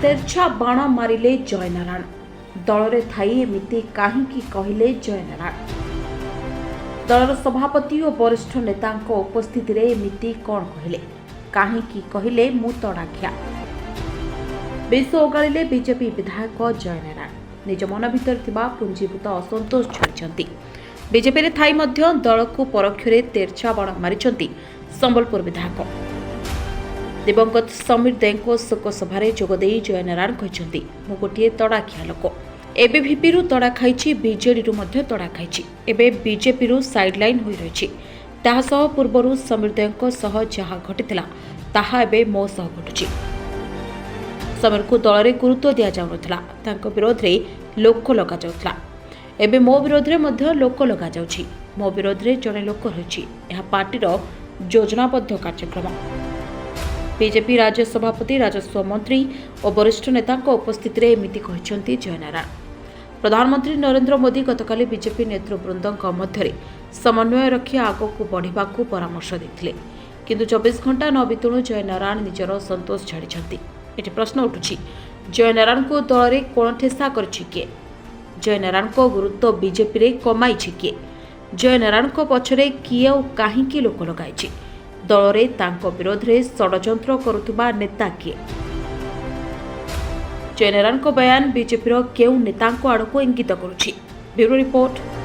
ତେର୍ଛା ବାଣ ମାରିଲେ ଜୟନାରାୟଣ। ଦଳରେ ଥାଇ ଏମିତି କାହିଁକି କହିଲେ ଜୟନାରାୟଣ? ଦଳର ସଭାପତି ଓ ବରିଷ୍ଠ ନେତାଙ୍କ ଉପସ୍ଥିତିରେ ଏମିତି କ'ଣ କହିଲେ? କାହିଁକି କହିଲେ ମୁଁ ତଡ଼ାଖିଆ? ବିଷ ଓଗାଳିଲେ ବିଜେପି ବିଧାୟକ ଜୟନାରାୟଣ। ନିଜ ମନ ଭିତରେ ଥିବା ପୁଞ୍ଜୀଭୂତ ଅସନ୍ତୋଷ ଝାଡ଼ିଛନ୍ତି। ବିଜେପିରେ ଥାଇ ମଧ୍ୟ ଦଳକୁ ପରୋକ୍ଷରେ ତେର୍ଛା ବାଣ ମାରିଛନ୍ତି ସମ୍ବଲପୁର ବିଧାୟକ। ଦିବଙ୍ଗତ ସମୀର ଦେଙ୍କ ଶୋକସଭାରେ ଯୋଗଦେଇ ଜୟନାରାୟଣ କହିଛନ୍ତି, ମୁଁ ଗୋଟିଏ ତଡ଼ାଖିଆ ଲୋକ। ଏବିଭିପିରୁ ତଡ଼ା ଖାଇଛି, ବିଜେଡିରୁ ମଧ୍ୟ ତଡ଼ା ଖାଇଛି। ଏବେ ବିଜେପିରୁ ସାଇଡ୍ଲାଇନ୍ ହୋଇ ରହିଛି। ତାହା ସହ ପୂର୍ବରୁ ସମୀର ଦେଙ୍କ ସହ ଯାହା ଘଟିଥିଲା, ତାହା ଏବେ ମୋ ସହ ଘଟୁଛି। ସମୀରଙ୍କୁ ଦଳରେ ଗୁରୁତ୍ୱ ଦିଆଯାଉନଥିଲା, ତାଙ୍କ ବିରୋଧରେ ଲୋକ ଲଗାଯାଉଥିଲା। ଏବେ ମୋ ବିରୋଧରେ ମଧ୍ୟ ଲୋକ ଲଗାଯାଉଛି। ମୋ ବିରୋଧରେ ଜଣେ ଲୋକ ରହିଛି। ଏହା ପାର୍ଟିର ଯୋଜନାବଦ୍ଧ କାର୍ଯ୍ୟକ୍ରମ। ବିଜେପି ରାଜ୍ୟ ସଭାପତି, ରାଜସ୍ୱ ମନ୍ତ୍ରୀ ଓ ବରିଷ୍ଠ ନେତାଙ୍କ ଉପସ୍ଥିତିରେ ଏମିତି କହିଛନ୍ତି ଜୟନାରାୟଣ। ପ୍ରଧାନମନ୍ତ୍ରୀ ନରେନ୍ଦ୍ର ମୋଦି ଗତକାଲି ବିଜେପି ନେତୃବୃନ୍ଦଙ୍କ ମଧ୍ୟରେ ସମନ୍ୱୟ ରଖି ଆଗକୁ ବଢ଼ିବାକୁ ପରାମର୍ଶ ଦେଇଥିଲେ। କିନ୍ତୁ 24 ଘଣ୍ଟା ନ ବିତୁଣୁ ଜୟନାରାୟଣ ନିଜର ଅସନ୍ତୋଷ ଝାଡ଼ିଛନ୍ତି। ଏଠି ପ୍ରଶ୍ନ ଉଠୁଛି, ଜୟନାରାୟଣଙ୍କୁ ଦଳରେ କୋଣଠେସା କରିଛି କିଏ? ଜୟନାରାୟଣଙ୍କ ଗୁରୁତ୍ୱ ବିଜେପିରେ କମାଇଛି କିଏ? ଜୟନାରାୟଣଙ୍କ ପଛରେ କିଏ ଆଉ କାହିଁକି ଲୋକ ଲଗାଇଛି? ଦଳରେ ତାଙ୍କ ବିରୋଧରେ ଷଡ଼ଯନ୍ତ୍ର କରୁଥିବା ନେତା କିଏ? ଜୟନାରାୟଣଙ୍କ ବୟାନ ବିଜେପିର କେଉଁ ନେତାଙ୍କ ଆଡ଼କୁ ଇଙ୍ଗିତ କରୁଛି? Bureau report.